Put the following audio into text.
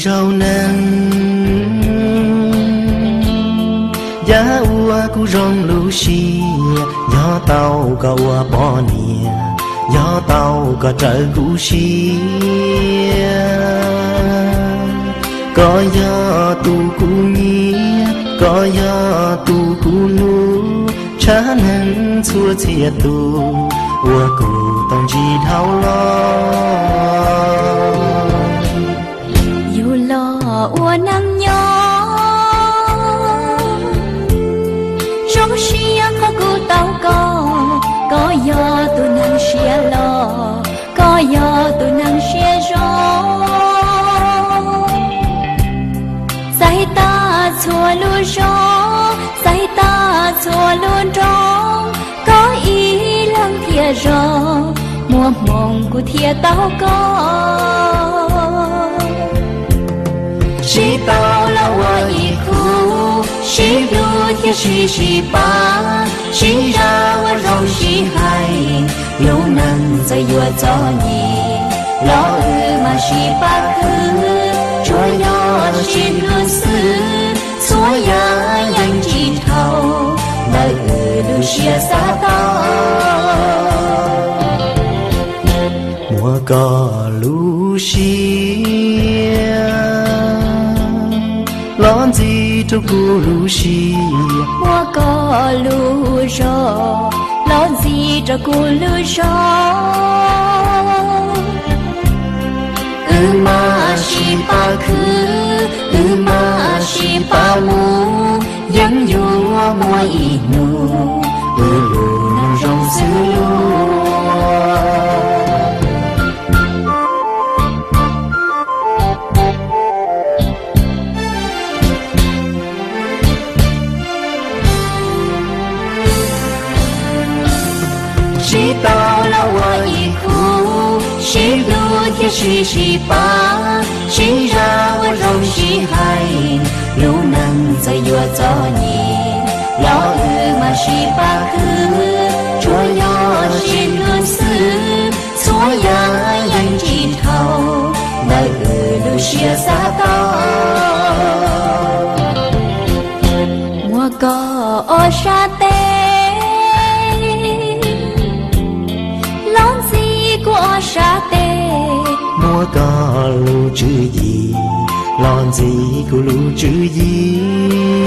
Rau neeg, yam uas kuv zoo lub siab, yog tau koj ua poj niam, yog tau koj raws kuv siab. Koj yog tus kuv nyiam, koj yog tus kuv hlub, tshaj neeg txhua txhia tus uas kuv tau ntsib dhau los. Yug los ua neeg nyob, zoo siab qhov kuv tau koj, koj yog tus neeg siab loj, koj yog tus neeg siab zoo. Xaiv tag txhua lub zos, xaiv tag txhua lub nroog, koj ib leeg thiaj zoo, muaj hmoo kuv thiaj tau koj. Sib tau los ua ib khub, sib hlub thiab sib sib pab, sib zam ua zoo sib hais, lub neej txawm yuav txom nyem los wb mam sib pab khwv, tsuas yog sib hlub xwb, txhua yam yeej tsis dhau ntawm wb lub siab xav tau. Muab koj lub siab los ntxiv rau kuv lub siab, muab koj lub zog los ntxiv rau kuv lub zog. Wb mam sib pab khwv, wb mam sib pab mus, yeej yuav muaj ib hnub wb lub neej zoo xwb lauj. Sib tau los ua ib khub, sib hlub thiab sib sib pab, sib zam ua zoo sib hais, lub neej txawm yuav txom nyem los wb mam sib pab khwv, tsuas yog sib hlub xwb, txhua yam yeej tsis dhau ntawm wb lub siab xav tau. Muab koj ob sab tes los ntxiv kuv ob sab tes, muab koj lub tswv yim los ntxiv kuv lub tswv yim.